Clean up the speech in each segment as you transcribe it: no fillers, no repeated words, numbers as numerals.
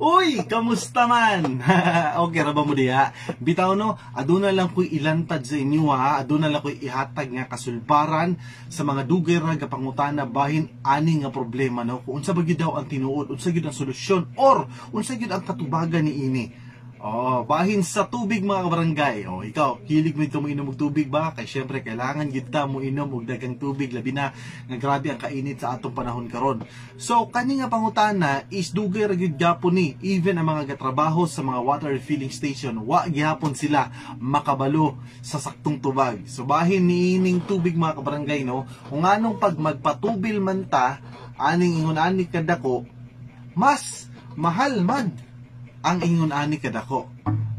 Uy, kamusta man? Okay ra ba mo diha? Bitaw no, aduna lang ko'y ilantad sa inyo ha, aduna lang ko'y ihatag nga kasulbaran sa mga dugay ra gapangutana bahin ani nga problema no. Kung unsa ba gyud daw ang tinuod, unsa gyud ang solusyon or unsa gyud ang katubagan niini. Oh, bahin sa tubig, mga kabarangay. Oh, ikaw, hilig mo ito mo inom og tubig ba? Kay syempre kailangan gyud ta mo inom og daghang tubig, labi na nga grabe ang kainit sa atong panahon karon. So kani nga pangutana is dugay ra gyud gapon ni, even ang mga gatrabaho sa mga water refilling station, wa gihapon sila makabalo sa saktong tubag. So bahin niining tubig, mga kabarangay, no, kung anong pag magpatubil man ta aning ingon ani kadako, mas mahal man ang ingon ani kadako.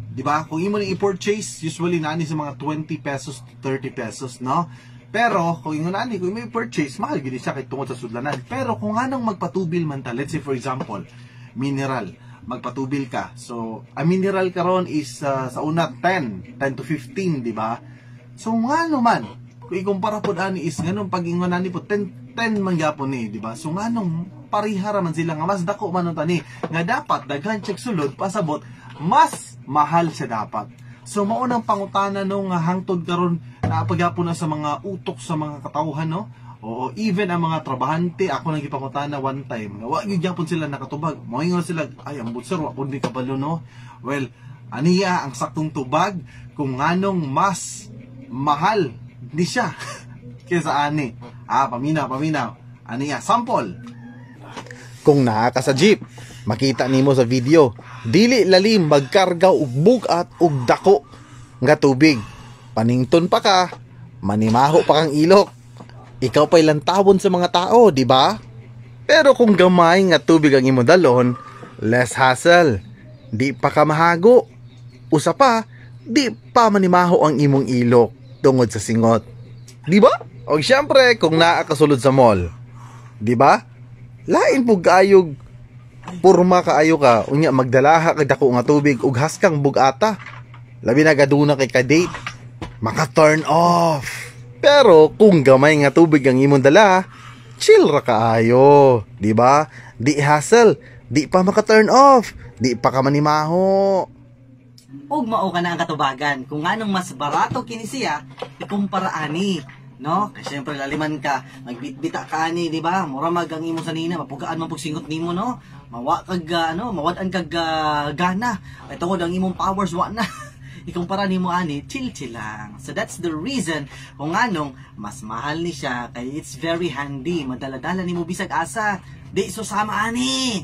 Di ba? Kung imo ni i-purchase, usually naani sa mga 20 pesos to 30 pesos, no? Pero kung ingon ani, kung imo i-purchase, mahal gid siya kay tungod sa sudlanan. Pero kung anong magpatubil man ta, let's say for example, mineral, magpatubil ka. So, ang mineral karon is sa una 10, 10 to 15, di ba? So ngano man, kung ikumpara pod ani is nganong pag ingon ani po 10 10 man gyapon ni, di ba? So nganong pareha ra man sila nga mas dako man tani nga dapat daghan check sulod, pasabot mas mahal siya dapat. So mao nang pangutana no nga hangtod karon napagyapon na sa mga utok sa mga katawhan, no. Oo, even ang mga trabahante ako nang gipangutana one time nga wa gyud gyapon sila nakatubag. Moingon sila, "Ay, ambot sir, wa pud mi kabalo, no." Well, aniya ang saktong tubag kung nganong mas mahal ni siya kaysa ani. Ah, paminaw, paminaw. Aniya, sample. Kung naa ka sa jeep, makita nimo sa video, dili lalim magkarga og bug-at og dako nga tubig. Panington pa ka, manimaho pa kang ilok. Ikaw pa'y lantawon sa mga tao, di ba? Pero kung gamay nga tubig ang imong dalon, less hassle. Di pa ka mahago. Usa pa, di pa manimaho ang imong ilok tungod sa singot. Di ba? O syempre, kung naa ka sulod sa mall, di ba? Lain po kaayog purma kaayo ka, unya magdalaha kag dako nga tubig ug haskang bugata. Labi na gaduna kay ka-date, maka-turn off. Pero kung gamay nga tubig ang imong dala, chill ra kaayo, di ba? Di hassle, di pa maka-turn off, di pa ka manimaho. Ug mao ka na ang katubagan kung nganong mas barato kini siya ikumpara ani, no? Kay syempre laliman ka, magbitbita ka ani, di ba? Mura mag ang imo sanina, mapugaan man pug singot nimo, no? Mawa kag ano, mawad-an kag gana. Kay tungod ang imong powers wa na. Ikumpara nimo ani, chill chill lang. So that's the reason kung nganong mas mahal ni siya, kay it's very handy, madala-dala nimo bisag asa. Di susama ani.